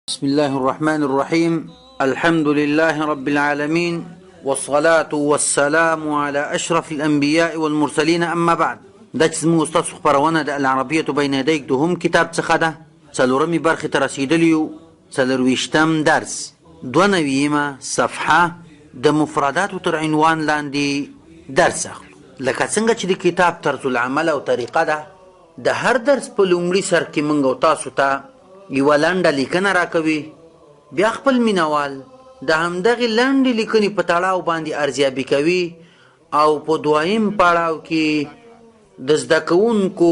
بسم الله الرحمن الرحيم. الحمد لله رب العالمين، والصلاة والسلام على أشرف الأنبياء والمرسلين، أما بعد. دا چې زموږ ستاسو خپرونه د العربیة بین یدیک دوهم کتاب څخه ده، څلورمې برخې ته رسېدلي یو. څلورویشتم درس، 92مه صفحه، د مفرداتو تر عنوان لاندې درس اخلو. لکه څنګه چې د کتاب طرز العمل او طریقه ده، د هر درس په لومړي سر کې موږ او تاسو ته یوه لنډه لیکنه راکوي، بیا خپل مینوال د همدغې لنډې لیکنې په تړاو باندې ارزیابي کوي، او په دویم پړاو کې د زده کوونکو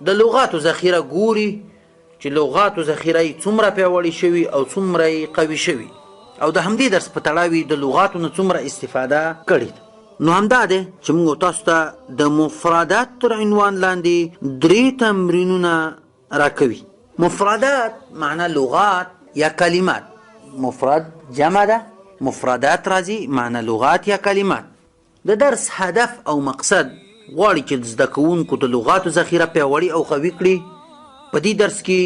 د لغاتو ذخیره ګوري چې لغاتو ذخیره یې څومره پیاوړې شوي او څومره یې قوي شوي، او د همدې درس په تړاو یې د لغاتو نه څومره استفاده کړې ده. نو همدا دی چې موږ تاسو ته د مفردات تر عنوان لاندې درې تمرینونه راکوي. مفردات معنا لغات یا کلمات، مفرد جمع ده، مفردات راځي معنا لغات یا کلمات. د درس هدف او مقصد غواړي چې د زده کوونکو د لغاتو ذخیره پیاوړې او قوي کړي. په دې درس کې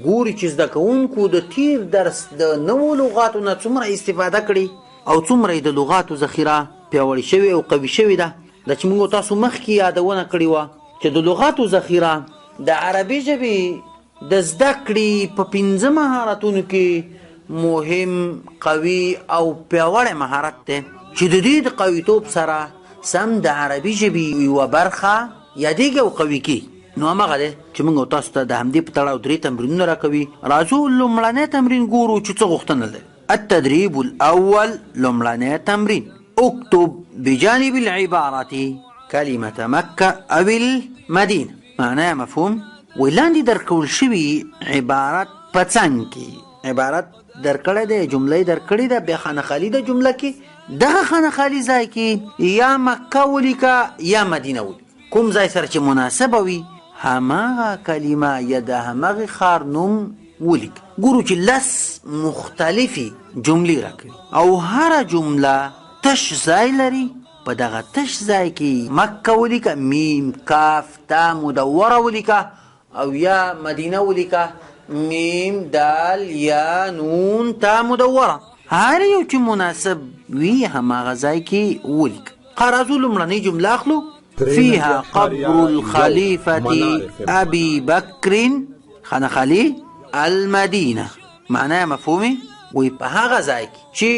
ګوري چې زده کوونکو د تیر درس د نوو لغاتو نه څومره استفاده کړې او څومره یې د لغاتو ذخیره پیاوړې شوې او قوي شوې ده. دا چې موږ تاسو مخکې یادونه کړې وه چې د لغاتو ذخیره د عربي ژبې د زده کړې په 5 مهارتونو کې مهم، قوي او پیاوړی مهارت دی چې د دې د قویتوب سره سم د عربي ژبې یوه برخه یادېږي او قوي کېږي. نو هماغه دی چې موږ تاسو ته د همدې په تړاو درې تمرینونه راکوي. راځو لومړنی تمرین ګورو چې څه غوښتنه لري. التدريب الأول، لومړنی تمرین: اكتب بجانب العبارة كلمة مكة أو المدينة. معناه مفهوم؟ ولاندې درکول شوي عبارت په څنګ کې عبارت درکړی دی، جمله یې درکړې ده، بیا خانه خالي ده جمله کې، دغه خانه خالي ځای کې یا مکه ولیکه یا مدینه ولیکه، کوم ځای سره چې مناسبه وي هماغه کلمه یا د هماغې ښار نوم ولیکه. ګورو چې 10 مختلفې جملې راکوي او هره جمله تش ځای لري. په دغه تش ځای کې مکه ولیکه، میم کاف تا مدوره ولیکه، او یا مدینه ولیکه، میم دال یا نون تا مدوره. هر یو چې مناسب وي هماغه ځای کې ولیکه. راځو لومړنۍ جمله اخلو. فيها قبر الخليفة أبي بكر خانه خالي المدينة. معناه مفهومي؟ ويبقى هغه ځای کې چې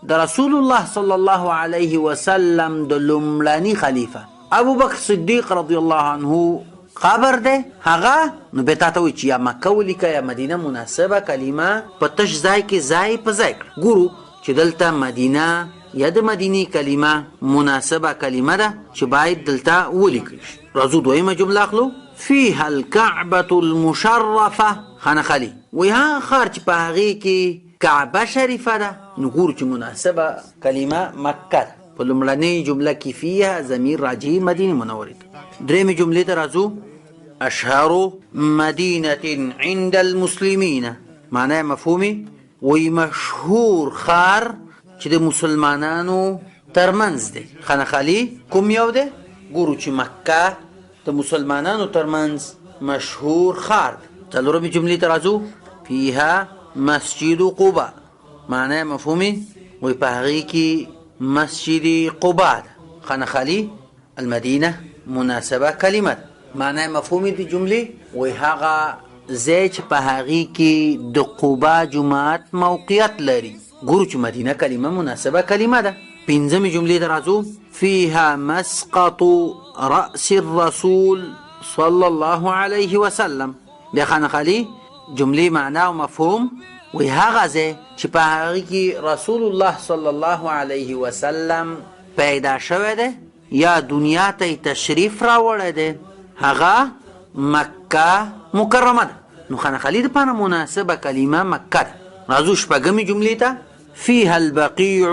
د رسول الله صلی الله علیه وسلم د لومړني خلیفه ابو بکر صدیق رضی الله عنه قبر دی، هغه نو بیا تاته وایي چې یا مکه ولیکه یا مدینه، مناسبه کلمه په تش ځای کې ځای په ځای کړه. ګورو چې دلته مدینه یا د مدینې کلمه مناسبه کلمه ده چې باید دلته ولیکل شي. راځو دویمه جمله اخلو. فيها الكعبة المشرفة خانه خالي. وایي هغه ښار چې په هغې کې کعبه شریفه ده، نو ګورو چې مناسبه کلمه مکه ده. په لومړنۍ جمله کې فيها ضمیر راجع مدینې منورې ته. درېیمې جملې ته راځو. أشهر مدينة عند المسلمين. معناه مفهومي؟ وایي مشهور ښار چې د مسلمانانو ترمنځ دی. خانه خالي کوم یو دی؟ ګورو چې مکه د مسلمانانو ترمنځ مشهور ښار دی. څلورمې جملې ته راځو. فيها مسجد قباء. معناه مفهومي؟ وایي په هغې کې مسجد قباء ده. خانه خالي المدینه مناسبه کلمه ده. معنی مفهومي د جملې؟ وایي هغه ځای چې په هغې کې د قباء جومات موقعیت لري. ګورو چې مدینه کلمه مناسبه کلمه ده. پنځمې جملې ته راځو. فيها مسقط رأس الرسول صلى الله عليه وسلم. بیا خانه خالي جملې معنا او مفهوم؟ وایي هغه ځای چې په هغې کې رسول الله صلی الله علیه وسلم پیدا شوی دی یا دنیا ته یې تشریف راوړی دی، هغه مکه مکرمه ده. نو خانه خالي دپاره مناسبه کلمه مکه ده. راځو شپږمې جملې ته. فيها البقيع.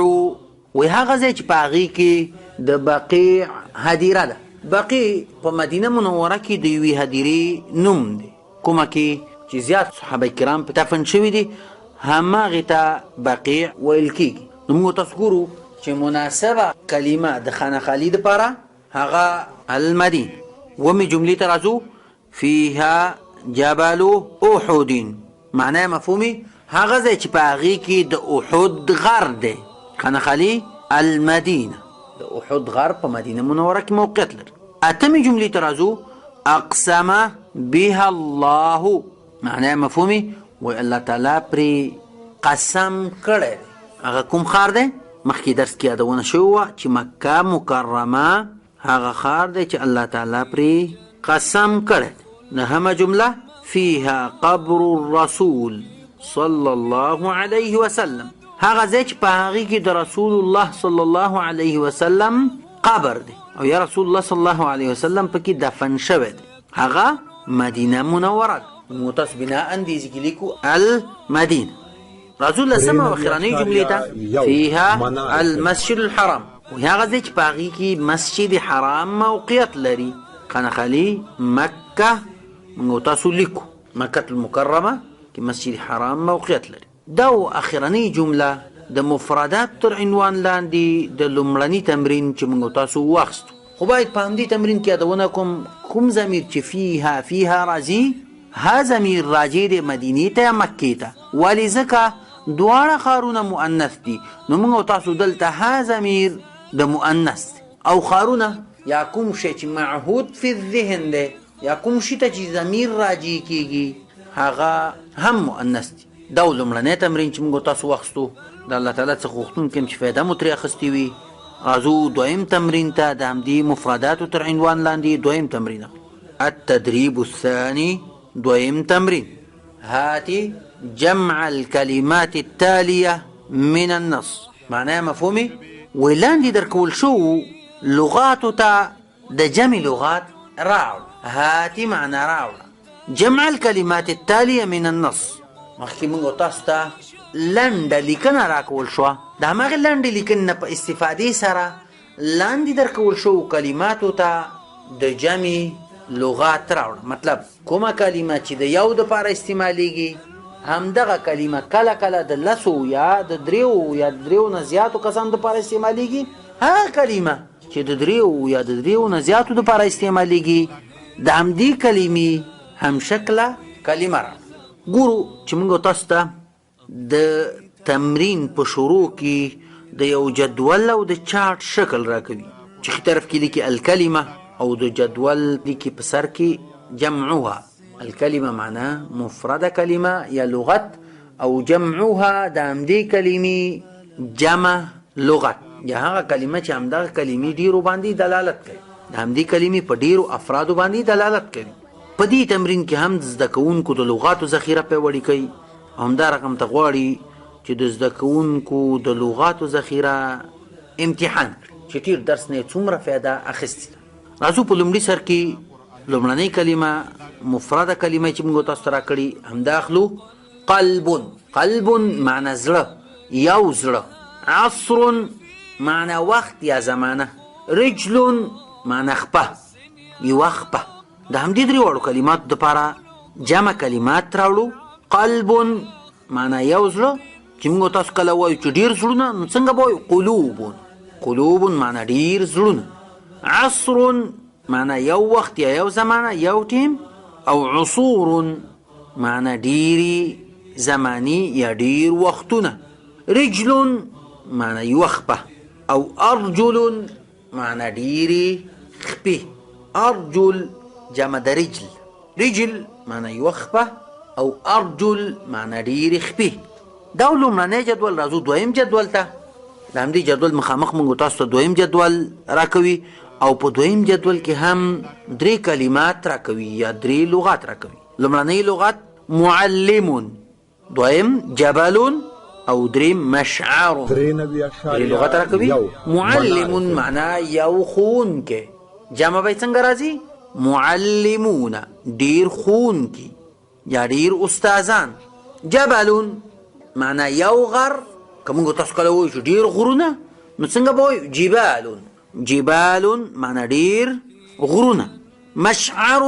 وایي هغه ځای چې په هغې کې د بقیع هدیره ده. بقیع په مدینه منوره کې د یوې هدیرې نوم دی، کومه کې چې زیات صحابه کرام په دفن شوي دي، هماغې ته بقیع ویل کېږي. نو موږ تاسو ګورو چې مناسبه کلمه د خانه خالي دپاره هغه المدینه. اوومې جملې ته راځو. فيها جبل أحد. معناه مفهومي؟ هغه ځای چې په هغې کې د احد غر دی. خانه خالي المدینه، د احد غر په مدینه منوره کې موقعیت لري. اتمې جملې ته راځو، اقسم بها الله، معنی مفهومي وایي الله تعالی پرې قسم کړی دی. هغه کوم ښار دی؟ مخکې درس کې یادونه شوې وه چې مکه مکرمه هغه ښار دی چې الله تعالی پرې قسم کړی دی. نهمه جمله، فيها قبر الرسول صلى الله عليه وسلم، هغه ځای چې په هغې کې د رسول الله صلی الله علیه وسلم قبر دی او یا رسول الله صلی الله علیه وسلم پکې دفن شوی دی، هغه مدینه منوره ده. موږ تاسو بناء دې ځای کې لیکو المدینه. راځو لسمه او اخرنۍ جملې ته، فيها المسجد الحرام، وهغه ځای چې په هغې کې مسجد حرام موقعیت لري. خانه خالي مکه موږ تاسو لیکو مکة المکرمه کې مسجد حرام موقعیت لري. دا و اخرنۍ جمله د مفردات تر عنوان لاندې د لومړني تمرین چې موږ تاسو واخیستو. خو باید په همدې تمرین کې یادونه کوم، کوم ضمیر چې فیها فیها راځي، ها ضمیر راجع دی مدینې ته یا مکې ته، ولې؟ ځکه دواړه ښارونه مؤنث دي، نو موږ تاسو دلته ها ضمیر د مؤنث دی. او ښارونه یا کوم شی چې معهود فی الذهن دی یا کوم شي ته چې ضمیر راجع کیږي هغه هم مؤنث دي. دا و لومړنی تمرین چې موږ تاسو واخیستو. د الله تعالی څخه غوښتونکی یم چې فایده مو ترې اخیستې وي. راځو دویم تمرین ته، د همدې مفرداتو تر عنوان لاندې دویم تمرین اخلو. التدریب الثاني، دویم تمرین، هاتي جمع الكلمات التالية من النص، معناه مفهومي ولاندې درکول شوو لغاتو ته د جمع لغات راوړه. هاتي معنا راوړه، جمع الكلمات التالية من النص. مخکې موږ تاسو ته لنډه لیکنه راکول شوه، د هماغې لنډې لیکنې نه په استفادې سره لاندې درکول شوو کلماتو ته د جمع لغات راوړه. مطلب کومه کلمه چې د یو دپاره استعمالیږي همدغه کلمه کله کله د لسو یا د دریو یا د دریو نه زیاتو کسانو دپاره استعمالیږي، هغه کلمه چې د دریو یا د دریو نه زیاتو دپاره استعمالیږي د همدې کلمې همشکله کلمه راوړه. ګورو چې موږ تاسو ته د تمرین په شروع کې د یو جدول او د چارټ شکل راکوي چې ښي طرف کې لیکي الکلمه او د جدول لیکي په سر کې جمعها. الکلمه معنا مفرده کلمه یا لغت، او جمعها د همدې کلمې جمع لغت، یا هغه کلمه چې همدغه کلمې ډیرو باندې دلالت کوي، د همدې کلمې په ډیرو افرادو باندې دلالت کوي. په دې تمرین کې هم د زده کوونکو د لغاتو ذخیره پیاوړې کوي، همدا رقم ته غواړي چې د زده کوونکو د لغاتو ذخیره امتحان کړي چې تیر درس نه یې څومره فایده اخیستې ده. راځو په لومړي سر کې لومړنۍ کلمه مفرده کلمه چې موږ تاسو ته راکړي همدا اخلو، قلب. قلب معنی زړه، یو زړه. عصر معنی وخت یا زمانه. رجل معنی خپه، یوه خپه. د همدې درې واړو کلماتو دپاره جمع کلمات راوړو. قلب معنی یو زړه، چې موږ تاسو کله وایو چې ډېر زړونه نو څنګه به وایو؟ قلوب. قلوب معنی ډېر زړونه. عصر معنی یو وخت یا یو زمانه، یو ټیم. او عصور معنی ډېرې زمانې یا ډېر وختونه. رجل معنی یوه خپه، او ارجل معنی ډېرې خپې. ارجل جمع د رجل، رجل معنی یوه خپه او ارجل معنی ډېرې خپې. دا لومړنی جدول. راځو دویم جدول ته. د همدې جدول مخامخ موږ تاسو ته دویم جدول راکوي، او په دویم جدول کې هم درې کلمات راکوي یا درې لغات راکوي. لومړنی لغت معلم، دویم جبل، او دریم مشعر. درې لغات راکوي. معلم معنا یو ښوونکی، جمع به یې څنګه راځي؟ معلمون، ډېر ښوونکي یا ډېر استادان. جبل معنا یو غر، که موږ تاسو کله وایو چې ډېر غرونه نو څنګه به وایو؟ جبال. جبال معنا ډېر غرونه. مشعر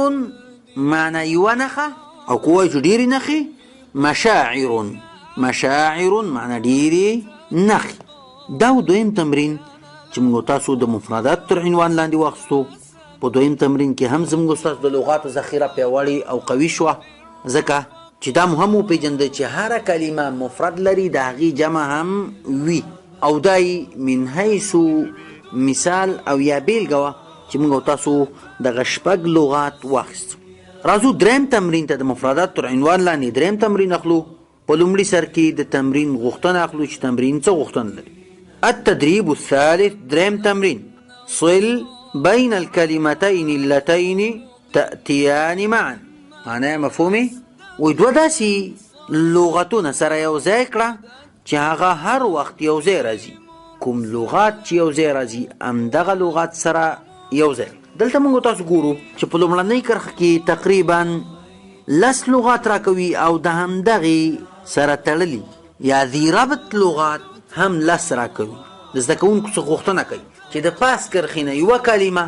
معنا یوه نښه، او که وایو چې ډېرې نښې مشاعر. مشاعر معنا ډېرې نښې. دا و دویم تمرین چې موږ تاسو د مفردات تر عنوان لاندې واخیستو. په دویم تمرین کې هم زموږ ستاسو د لغاتو ذخیره پیاوړې او قوي شوه، ځکه چې دا مو هم وپېژنده چې هره کلمه مفرد لري، د هغې جمع هم وي، او دا من حیث مثال او یا بېلګه وه چې موږ او تاسو دغه شپږ لغات واخیستو. راځو دریم تمرین ته. د مفردات تر عنوان لاندې دریم تمرین اخلو. په لومړي سر کې د تمرین غوښتنه اخلو چې تمرین څه غوښتنه لري. التدريب الثالث، دریم تمرین: صل بين الكلمتين اللتين تأتيان معا. معناه مفهومي؟ وایي دوه داسې لغتونه سره یو ځای کړه چې هغه هر وخت یو ځای راځي. کوم لغات چې یو ځای راځي همدغه لغات سره یو ځای. دلته موږ تاسو ګورو چې په لومړنۍ کرښه کې تقریبا لس لغات راکوي او د همدغې سره تړلي یا ذي ربط لغات هم لس راکوي. د زده کوونکو څخه غوښتنه کوي چې د پاس کرښې نه یوه کلمه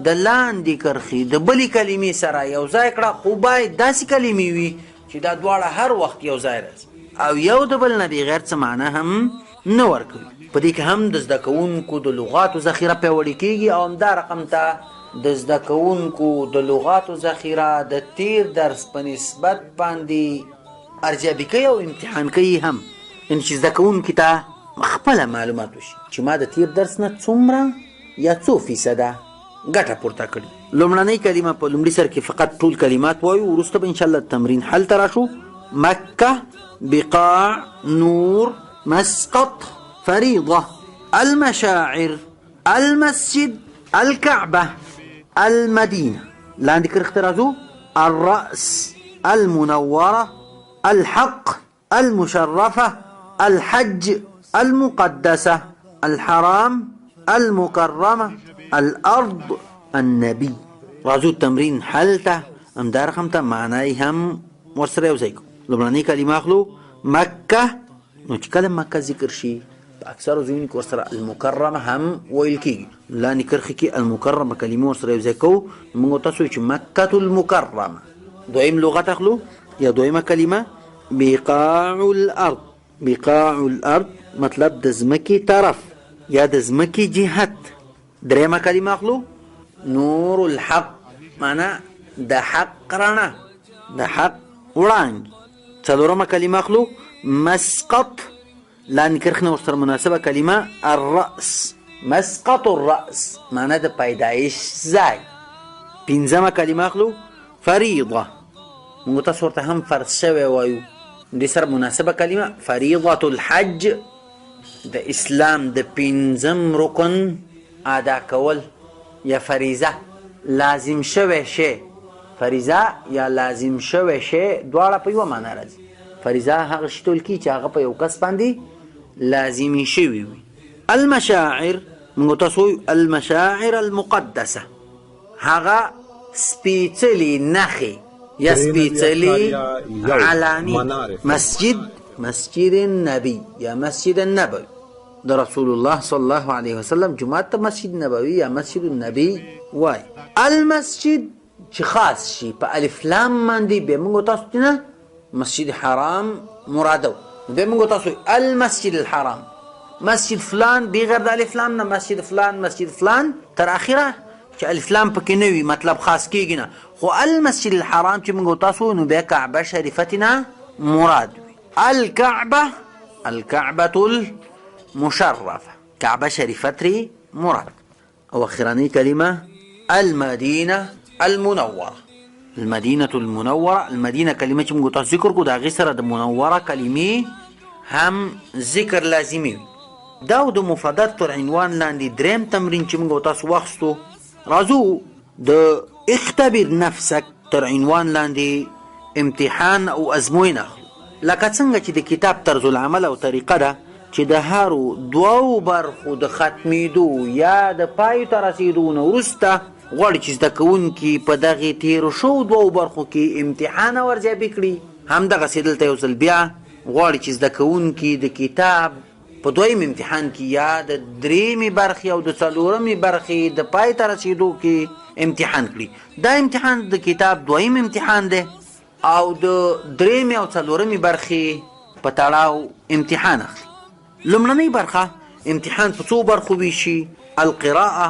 د لاندې کرښې د بلې کلمې سره یو ځای کړه، خو باید داسې کلمې وي چې دا دواړه هر وخت یو ځای راځي او یو د بل نه بغیر څه معنی هم نه ورکوي. په دې کې هم د زده کوونکو د لغاتو ذخیره پیاوړې کیږي او همدا رقم ته د زده کوونکو د لغاتو ذخیره د تیر درس په نسبت باندې ارزیابي کوي او امتحان کوي هم، یعنې چې زده کوونکي ته خپله معلومات وشي چې ما د تیر درس نه څومره یا څو فیصده ګټه پورته کړې. لومړنۍ کلمه په لومړي سر کې فقط ټول کلمات وایو، وروسته به انشاءالله تمرین حل ته راشو. مکه، بقاع، نور، مسقط، فريضة، المشاعر، المسجد، الكعبة، المدينة. لاندې کرښې ته راځو. الرأس، المنورة، الحق، المشرفة، الحج، المقدسة، الحرام، المكرمة، الأرض، النبي. راځو تمرین حل ته. همدا رقم ته معنی هم ورسره یو ځای کوو. لومړنۍ کلمه اخلو مکه. نو چې کله مکه ذکر شي په اکثرو ځایونو کې ورسره المکرمه هم ویل کېږي. لاندې کرښې کې المکرمه کلمه ورسره یو ځای کوو. موږ تاسو چې مکة المکرمه. دویم لغت اخلو یا دویمه کلمه بقاع الارض. بقاع الارض مطلب د ځمکې طرف یا د ځمکې جهت. درېیمه کلمه اخلو نور الحق، معنا د حق رڼا، د حق وړانګې. څلورمه کلمه اخلو مسقط. لاندې کرښې نه ورسره مناسبه کلمه الرأس، مسقط الرأس معنا د پیدایش ځای. پنځمه کلمه اخلو فریضه. موږ تاسو ورته هم فرض شوی وایو، دې سره مناسبه کلمه فریضة الحج، د اسلام د پنځم رکن ادا کول یا فریضه، لازم شوی شی. فریضه یا لازم شوی شی دواړه په یوه معنا راځي. فریضه هغه شی ته ویل کېږي چې هغه په یو کس باندې لازمي شوي وي. المشاعر، موږ تاسو وایو المشاعر المقدسه، هغه سپېڅلې نښې یا سپېڅلې علامې. مسجد، مسجد النبي یا مسجد النبوي، د رسول الله صلی الله علیه وسلم جومات ته مسجد نبوي یا مسجد النبي وایي. المسجد چې خاص شي په الف لام باندې، بیا موږ تاسو ته نه مسجد حرام مرادو، بیا موږ تاسو المسجد الحرام، مسجد فلان بغیر د الف لام نه، مسجد فلان، مسجد فلان تر اخره چې الف لام پکې نه وي مطلب خاص کېږي نه. خو المسجد الحرام چې موږ تاسو نو بیا کعبه شریفتنا مراد وي. الكعبة، الكعبة المشرفة، کعبه شریفه ترې مراد. او اخرانۍ کلمه المدینه المنوره. المدینة المنوره، المدینه کلمه چې موږ تاسو ذکر کړو د هغې سره د منوره کلمې هم ذکر لازمي وي. دا د مفردات تر عنوان لاندې دریم تمرین چې موږ تاسو واخیستو. راځو د اختبر نفسک تر عنوان لاندې امتحان او ازموینه اخلو. لکه څنګه چې د کتاب طرز العمل او طریقه ده چې د هرو دوو برخو د ختمېدو یا د پای ته رسېدو نه وروسته غواړي چې زده کوونکي په دغې تېرو شوو دوو برخو کې امتحان او ارزیابي کړي، همدغسې دلته یو ځل بیا غواړي چې زده کوونکي د کتاب په دویم امتحان کې یا د درېیمې برخې او د څلورمې برخې د پای ته رسېدو کې امتحان کړي. دا امتحان د کتاب دویم امتحان دی او د درېیمې او څلورمې برخې په تړاو امتحان اخلي. لومړنۍ برخه امتحان په څو برخو ویشي. القراءة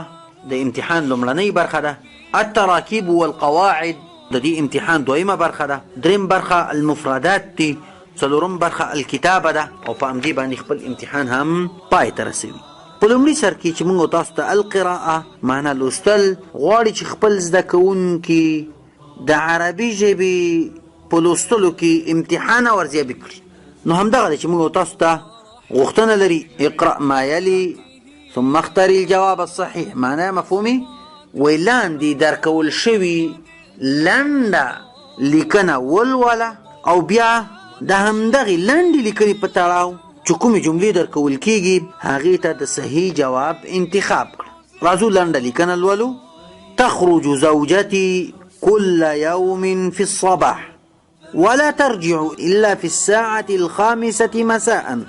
د امتحان لومړنۍ برخه ده. التراکیب والقواعد د دې امتحان دویمه برخه ده، دریم برخه المفردات دي، څلورم برخه الکتابه ده، او په همدې باندې خپل امتحان هم پای ته رسوي. په لومړي سر کې چې موږ تاسو ته القراءه معنا لوستل غواړي چې خپل زده کوونکي د عربي ژبې په لوستلو کې امتحان او ارزیابي کړي. نو همدغه دی چې موږ تاسو ته غوښتنه لري، اقرأ ما یلي ثم اختر الجواب الصحیح. معنا مفهومي وی لاندې درکول شوي لنډه لیکنه ولوله او بیا د همدغې لنډې لیکنې په تړاو چې کومې جملې درکول کیږي هغې ته د صحیح جواب انتخاب کړه. راځو لنډه لیکنه لولو. تخرج زوجتي كل يوم في الصباح ولا ترجع إلا في الساعة 5 مساء.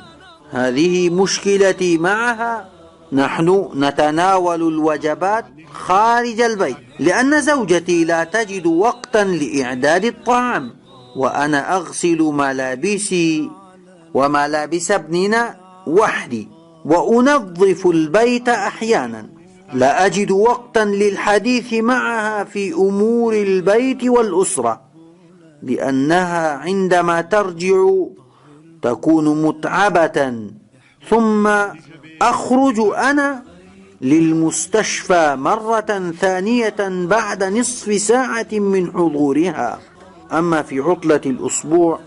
هذه مشكلتي معها. نحن نتناول الوجبات خارج البيت لأن زوجتي لا تجد وقتا لإعداد الطعام، وأنا أغسل ملابسي وملابس ابننا وحدي، وأنظف البيت أحيانا. لا أجد وقتا للحديث معها في أمور البيت والأسرة لأنها عندما ترجع تكون متعبة، ثم أخرج أنا للمستشفى مرة ثانية بعد نصف ساعة من حضورها. أما في عطلة الأسبوع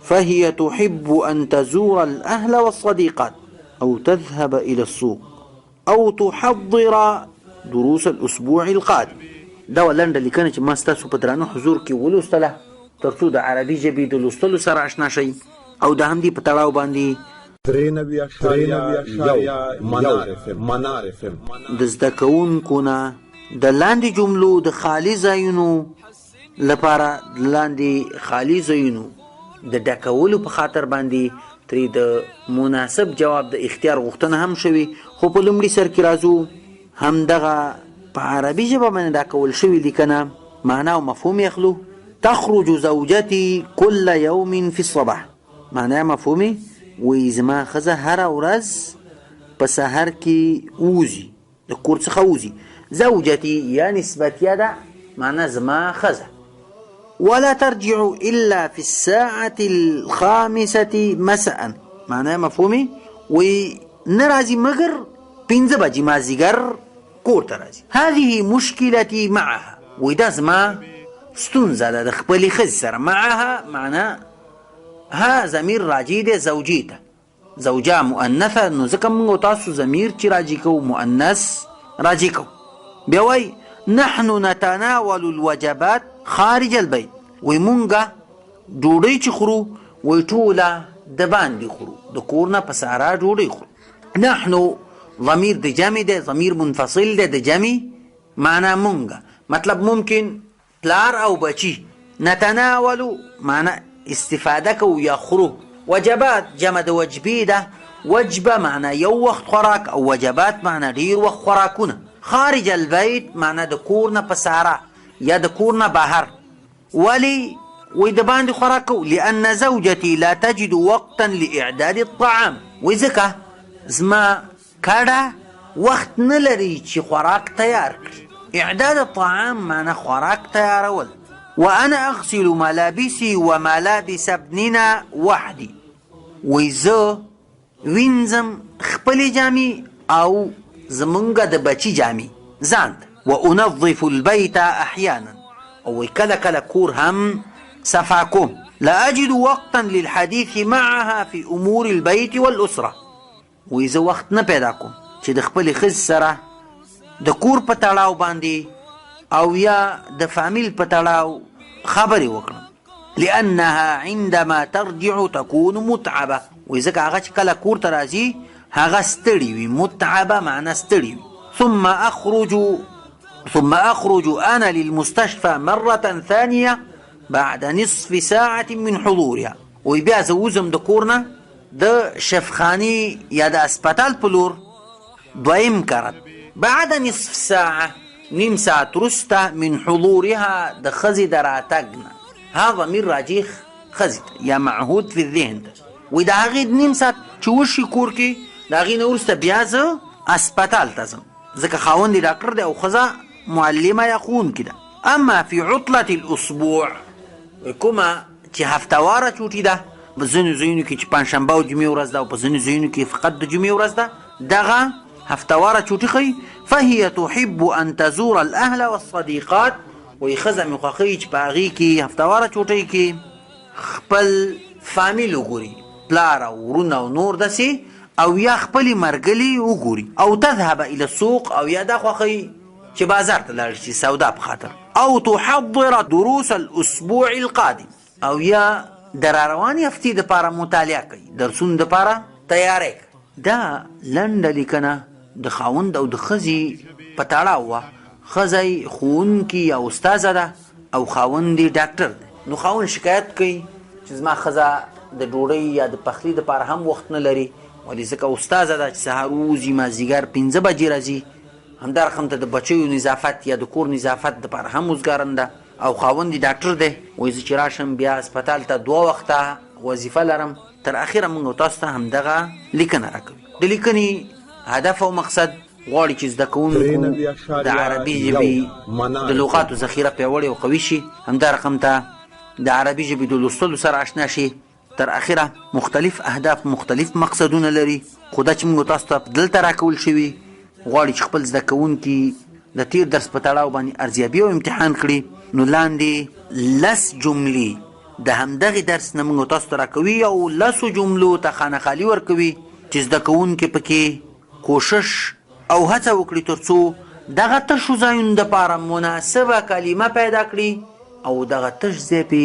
فهي تحب أن تزور الأهل والصديقات أو تذهب إلى السوق أو تحضر دروس الأسبوع القادم. دا لنډه لیکنه چې ما ستاسو په درانه حضور کې ولوستله ترڅو د عربي ژبې د لوستلو سره آشنا شئ او د همدې په تړاو باندې 93.1 منار FM د زده کوونکو نه د لاندې جملو د خالي ځایونو لپاره د لاندې خالي ځایونو د ډکولو په خاطر باندې ترې د مناسب جواب د اختیار غوښتنه هم شوې. خو په لومړي سر کې راځو همدغه په عربي ژبه باندې دا کول شوې لیکنه معنا او مفهوم یې اخلو. تخرج زوجتي كل يوم في الصباح، معنا مفهومي وایي زما ښځه هره ورځ په سهار کې وځي، د کور څخه وځي. زوجتي یا نسبتیه ده، معنا زما ښځه. ولا ترجع إلا في الساعة 5 مساء، معناه مفهومي وي نه راځي مګر 5 بجې مازدیګر کور ته راځي. هذه مشكلتي معها، وي دا زما ستونزه ده د خپلې ښځې سره. معها معنا ها ضمیر راجع دی زوجې ته، زوجه مؤنثه، نو ځکه موږ تاسو ضمیر چې راجع کوو مؤنث راجع کوو. بیا وایي نحن نتناول الوجبات خارج البيت، وی مونږه ډوډۍ چې خورو وی ټوله د باندې خورو، د کور نه په سهارا ډوډۍ خورو. نحن ضمیر د جمع دی، ضمیر منفصل دی د جمع، معنا مونږه، مطلب ممکن پلار او بچی. نتناول معنا استفاده کوو یا خورو. وجبات جمع د وجبې ده، وجبه معنا یو وخت خوراک او وجبات معنا ډیر وخت خوراکونه. خارج البيت معنا د کور نه په سهارا یا د کور نه بهر. ولی وی د باندې خوراک کوو، لأن زوجتي لا تجد وقتا لإعداد الطعام، وی ځکه زما کډه وخت نه لري چې خوراک تیار کړي. إعداد الطعام معنا خوراک تیارول. وأنا أغسل ملابسي وملابس ابننا وحدي، وی زه وینځم خپلې جامې او زمونږ د بچي جامې ځان ته. وأنظف البيت أحيانا، أو كلا كلا كور هم صفاكم. لا أجد وقتا للحديث معها في أمور البيت والأسرة، وإذا وقت نه پیدا کوم چې د خپلې ښځې سره د کور په تړاو باندې او یا د فامیل په تړاو خبرې وکړم. لأنها عندما ترجع تكون متعبة، وإذا هغه چې کله کور ته راځي هغه ستړي وي، متعبة معنا ستړي وي. ثم أخرج أنا للمستشفى مرة ثانية بعد نصف ساعة من حضورها، وبیا زه وځم د کور نه د شفخانې یا د اسپتال په لور دویم کرت. بعد نصف ساعة، نیم ساعت وروسته، من حضورها د ښځې د راتګ نه. ها ضمیر راجع ښځې ته یا معهود في الذهن ته. وایي د هغې نیم ساعت چې وشي کور کې، د هغې نه وروسته بیا زه اسپتال ته ځم، ځکه خاوند یې ډاکټر دی او ښځه معلمه یا ښوونکې ده. اما فی عطلة الاسبوع، کومه چې هفتهواره چوټي ده، په ځینو ځایونو کې چې پنجشنبه او جمعې ورځ ده او په ځینو ځایونو کې فقط د جمعې ورځ ده، دغه هفتهواره چوټي ښیي. فهي تحب ان تزور الاهل والصدیقات، وایي ښځه مې خوښوي چې په هغې کې هفتهواره چوټۍ کې خپل فامیل وګوري، پلار او ورونه او نور داسې، او یا خپلې مرګلې وګوري، او تذهب الی السوق، او یا دا خوښوي چې بازار ته لاړ شي سودا په خاطر، او تحضر دروس الاسبوع القادم، او یا د را روانې هفتې دپاره مطالعه کوي، درسونو دپاره تیاری کوي. دا لنډه لیکنه د خاوند او د ښځې په تړاو وه. ښځه یې ښوونکې یا استاذه ده او خاوند یې ډاکټر دی. نو خاوند شکایت کوي چې زما ښځه د ډوډۍ یا د پخلي دپاره هم وخت نه لري، ولې؟ ځکه استاذه ده چې سهار ووځي مازدیګر 5 بجې راځي، همدا رقم ته د بچیو نظافت یا د کور نظافت دپاره هم وزګارن ده، او خاوند یې ډاکټر دی، وایي زه چې راشم بیا هسپتال ته 2 وخته وظیفه لرم. تر اخره موږ تاسو ته همدغه لیکنه راکوي. د لیکنې هدف او مقصد غواړي چې زده کوونکو د عربي ژبې د لغاتو ذخیره پیاوړې او قوي شي، همدا رقم ته د عربي ژبې د لوستلو سره آشنا شي. تر اخره مختلف اهداف مختلف مقصدونه لري، خو دا چې موږ تاسو ته دلته راکول شوي، غواړي چې خپل زده کوونکي د تیر درس په تړاو باندې ارزیابي او امتحان کړي. نو لاندې 10 جملې د همدغې درس نه موږ تاسو ته راکوي او 10 جملو ته خانه خالي ورکوي چې زده کوونکي پکې کوشش او هڅه وکړي ترڅو دغه تشو ځایونو دپاره مناسبه کلمه پیدا کړي او دغه تش ځای پې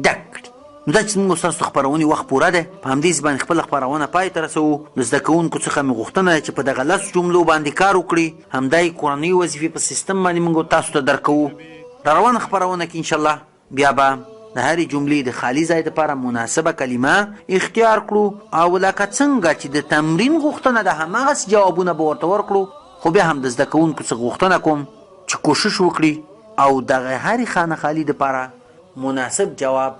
ډک کړي. نو دا چې زموږ ستاسو د خپرونې وخت پوره دی، په همدې ځای باندې خپله خپرونه پای ته رسوو. د زده کوونکو څخه مې غوښتنه ده چې په دغه 10 جملو باندې کار وکړي. همدا یې کورنۍ وظیفې په سیستم باندې موږ تاسو ته درکوو. را روانه خپرونه کې انشاءالله بیا به د هرې جملې د خالي ځای دپاره مناسبه کلمه اختیار کړو او لکه څنګه چې د تمرین غوښتنه ده هماغسې جوابونه به ورته ورکړو. خو بیا هم د زده کوونکو څخه غوښتنه کوم چې کوشش وکړي او دغه هرې خانه خالي دپاره مناسب جواب